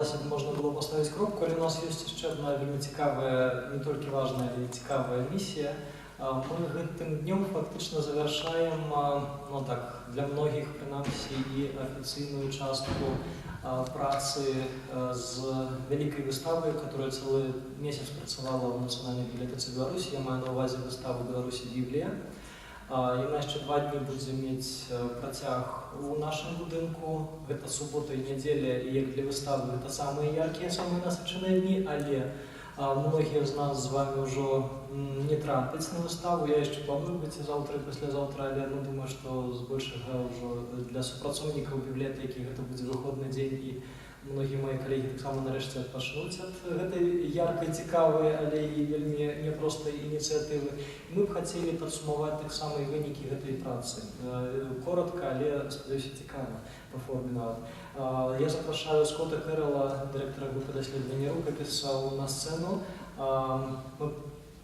Можна было паставіць кропку, але у нас ёсць яшчэ адна вельмі цікавая, не толькі важная, але і цікавая місія. Мы гэтым днём фактычна завяршаем, ну так, для многіх, прынамсі, і афіцыйную частку працы з вялікай выставай, которая цэлы месяц працавала ў Нацыянальнай бібліятэцы Беларусі. Я маю на ўвазе выставу «Беларусь і Біблія». Яна яшчэ 2 дні будзе мець працяг у нашым будынку. Гэта субота і нядзеля, і як для выставы гэта самыя яркія, самыя насычаныя дні, але многія з нас з вами ўжо не трапяць на выставу. Я яшчэ планую быць і заўтра, і паслязаўтра, але, ну, думаю, што збольшага ўжо для супрацоўнікаў бібліятэкі гэта будзе выходны дзень, і многія мае калегі таксама нарэшце адпачнуць ад гэтай яркай, цікавай, але і вельмі няпростай ініцыятывы. Мы б хацелі падсумаваць таксама і вынікі гэтай працы. Коратка, але, спадзяюся, цікава па форме нават. Я запрашаю Скота Кэрала, дырэктара групы даследавання рукапісаў, на сцэну. Мы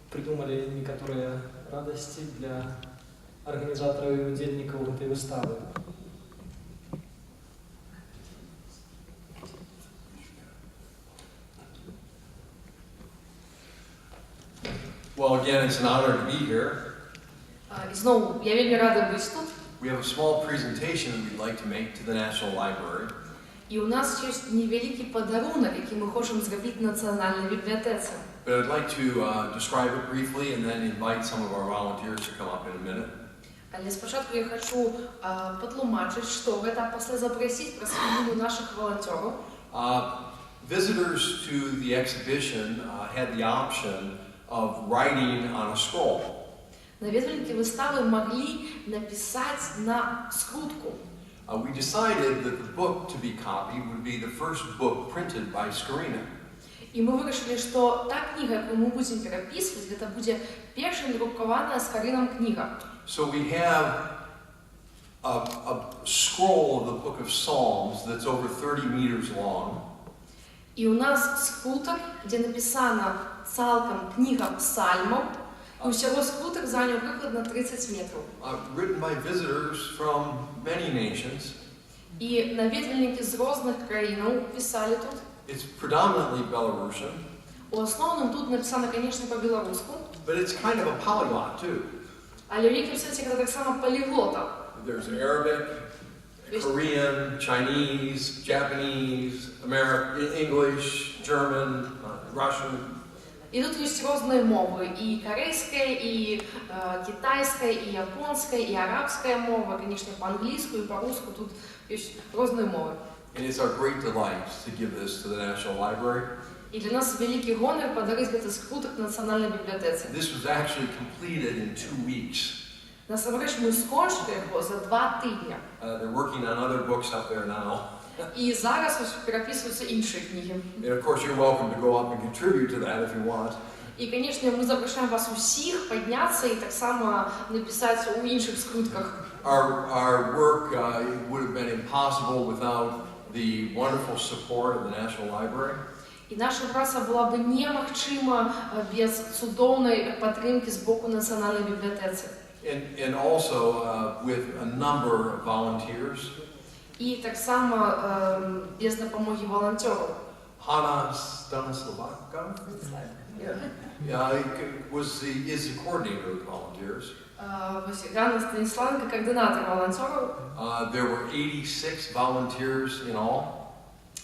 прыдумалі некаторыя радасці для арганізатараў і удзельнікаў гэтай выставы. Well, again, it's an honor to be here. І зноў, я вельмі рада быць тут. We have a small presentation we'd like to make to the National Library. І ў нас ёсць невялікі падарунак, які мы хочам зрабіць Нацыянальнай бібліятэцы. But I'd like to describe it briefly and then invite some of our volunteers to come up in a minute. Але спачатку я хачу патлумачыць, што гэта, а пасля запрасіць праз хвіліну нашых валанцёраў. Visitors to the exhibition had the option of writing on a scroll. Наведвальнікі выставы маглі напісаць на скрутку. We decided that the book to be copied would be the first book printed by Skaryna. І мы вырашылі, што та кніга, якую мы будзем перапісваць, гэта будзе першая друкаваная Скарынам кніга. So we have a scroll of the book of Psalms that's over 30 meters long. І ў нас скрутак, дзе напісана цалкам кніга псальмаў, і ўсяго скрутак заняў прыкладна 30 метраў. Written by visitors from many nations. І наведвальнікі з розных краінаў пісалі тут. It's predominantly Belarusian, У асноўным тут напісана, конечно, па-беларуску, but it's kind of a polyglot too. Але ў нейкім сэнсе гэта таксама паліглота. There's Arabic, Korean, Chinese, Japanese, American, English, German, Russian. І тут ёсць розныя мовы, і карэйская, і кітайская, і японская, і арабская мова, конечно, па-англійску і па-руску, тут ёсць розныя мовы. And it's our great delight to give this to the National Library. І для нас вялікі гонар падарыць гэты скрутак Нацыянальнай бібліятэцы. This was actually completed in 2 weeks. Насамрэч мы скончылі яго за 2 тыдня. They're working on other books up there now. І зараз вось перапісваюцца іншыя кнігі. And of course, you're welcome to go up and contribute to that if you want. І, конечно, мы запрашаем вас усіх падняцца і таксама напісаць у іншых скрутках. Our work would have been impossible without the wonderful support of the National Library. І наша праца была бы немагчыма без цудоўнай падтрымкі з боку Нацыянальнай бібліятэцы. And also with a number of volunteers. І таксама без дапамогі валанцёраў. Hanna Stanislavka is the coordinator of the volunteers. Вось Ганна Станіславенка, каардынатар валанцёраў. There were 86 volunteers in all,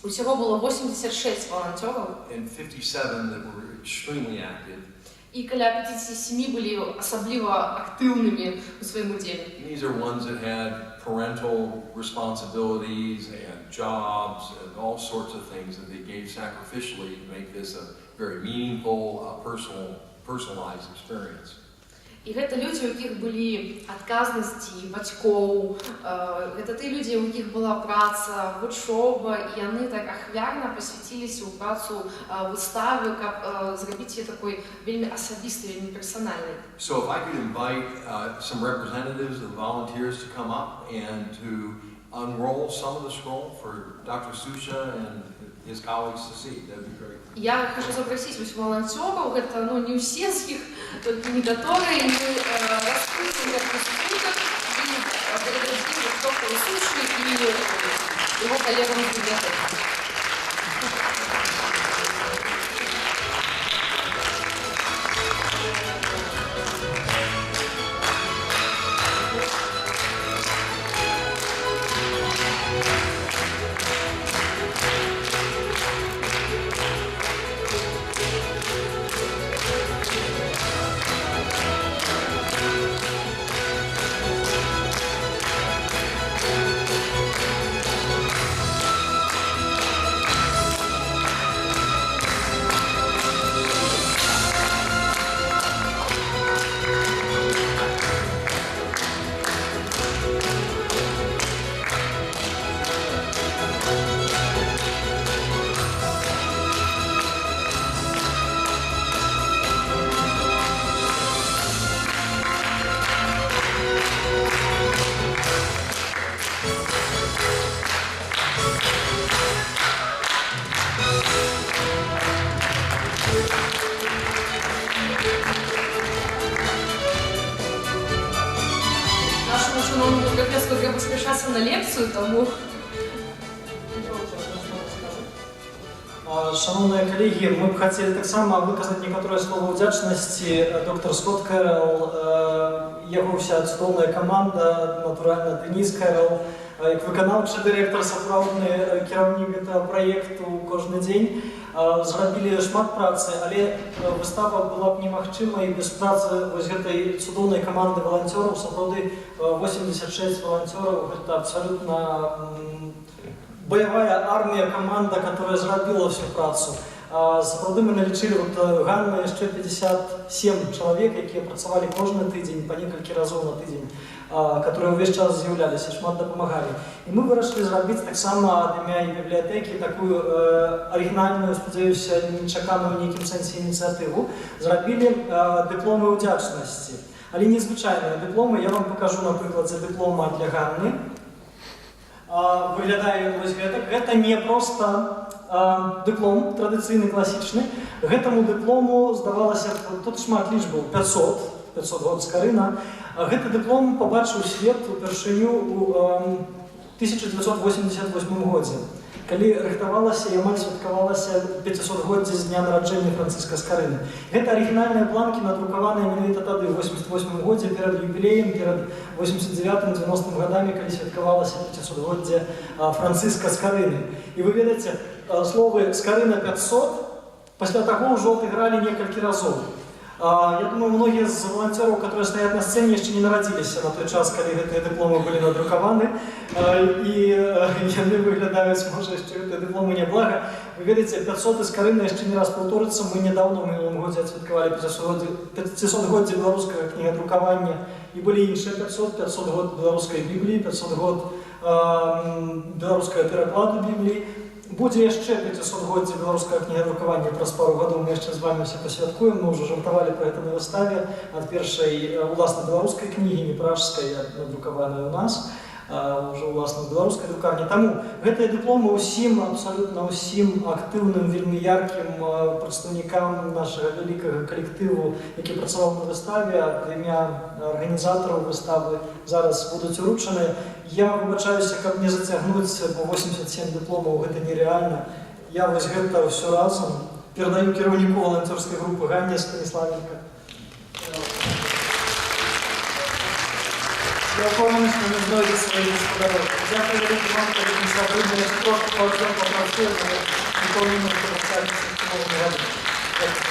Усяго было 86 валанцёраў, and 57 that were extremely active. І каля 57 былі асабліва актыўнымі ў сваім удзеле. And these are ones that had parental responsibilities and jobs and all sorts of things that they gave sacrificially to make this a very meaningful, personalized experience. І гэта людзі, у якіх былі адказнасці бацькоў, гэта тыя людзі, у якіх была праца, вучоба, і яны так ахвярна пасвяціліся ў працу выставы, каб зрабіць яе такой вельмі асабістай, вельмі персанальнай. So if I could invite some representatives of the volunteers to come up and to unroll some of the scroll for Dr. Susha and his colleagues to see, that'd be great. Я хачу запрасіць вось валанцёраў, гэта, ну, не ўсе з іх, толькі некаторыя, і мы раскруцім як скрутак і перададзім доктору Сушы і яго калегам з бібліятэкі. запісацца на лекцыю, таму... Шаноўныя калегі, мы б хацелі таксама выказаць некаторыя словы ўдзячнасці. Доктар Скот Кэрал, яго ўся цудоўная каманда, натуральна, Дэніс Кэрал, як выканаўчы дырэктар, сапраўдны кіраўнік гэтага праекту кожны дзень, зрабілі шмат працы, але выстава была б немагчыма і без працы вось гэтай цудоўнай каманды валанцёраў. Сапраўды 86 валанцёраў, гэта абсалютна баявая армія, каманда, которая зрабіла всю працу. Сапраўды мы налічылі, вот Ганна, яшчэ 57 чалавек, якія працавалі кожны тыдзень, па некалькі разоў на тыдзень, которые ўвесь час з'яўляліся, шмат дапамагалі. І мы вырашылі зрабіць таксама ад імя і бібліятэкі такую арыгінальную, спадзяюся, нечаканую ў нейкім сэнсе ініцыятыву. Зрабілі дыпломы ўдзячнасці. Але незвычайныя дыпломы. Я вам пакажу на прыкладзе дыплома для Ганны. Выглядае вось гэтак. Гэта не проста дыплом традыцыйны, класічны. Гэтаму дыплому, здавалася б, тут шмат лічбаў, 500 год Скарына. Гэты дыплом пабачыў свет упершыню у 1988 годзе, калі рыхтавалася і амаль святкавалася 500-годдзе з дня нараджэння Францыска Скарыны. Гэта арыгінальныя бланкі, надрукаваныя менавіта тады, ў 88 годзе, перад юбілеем, перад 89-м, 90-м гадамі, калі святкавалася 500-годдзе Францыска Скарыны. І вы ведаеце, словы «Скарына 500» пасля таго ўжо адыгралі некалькі разоў. Я думаю, многія з валанцёраў, которые стаяць на сцэне, яшчэ не нарадзіліся на той час, калі гэтыя дыпломы былі надрукаваны. І яны выглядаюць, можа, яшчэ гэтыя дыпломы няблага. Вы ведаеце, 500 і Скарына яшчэ не раз паўторыцца. Мы нядаўна ў мінулым годзе адсвяткавалі 500-годдзе беларускага кнігадрукавання, і былі іншыя 500, 500 год беларускай Бібліі, 500 год беларускага перакладу Бібліі. Будзе яшчэ 500-годдзе беларускага кнігадрукавання праз пару гадоў, мы яшчэ з вамі ўсе пасвяткуем, мы ўжо жартавалі пра гэта на выставе ад першай уласна беларускай кнігі, не пражскай, а надрукаванай у нас, ўжо уласна ў беларускай друкарні. Таму гэтыя дыпломы ўсім, абсалютна ўсім актыўным, вельмі яркім прадстаўнікам нашага вялікага калектыву, які працаваў на выставе, ад імя арганізатараў выставы зараз будуць уручаны. Я выбачаюся, каб не зацягнуць, бо 87 дыпломаў гэта нерэальна. Я вось гэта ўсё разам перадаю кіраўніку валанцёрскай групы Ганне Станіславенко. Я ўпэўнены, што не знойдзе сваіх гаспадароў. Дзякуй вялікі вам, калі сябры, мы яшчэ трошку паўзем, папрацуем, але ніколі не можна працаваць з новымі гадамі. Дзякуй.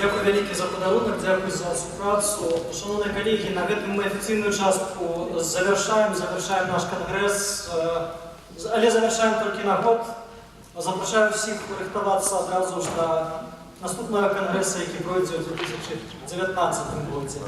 Дзякуй вялікі за падарунак, дзякуй за супрацу. Шаноўныя калегі, на гэтым мы афіцыйную частку завяршаем наш кангрэс, але завяршаем толькі на год. Запрашаю ўсіх рыхтавацца адразу ж да наступнага кангрэса, які пройдзе ў 2019 годзе.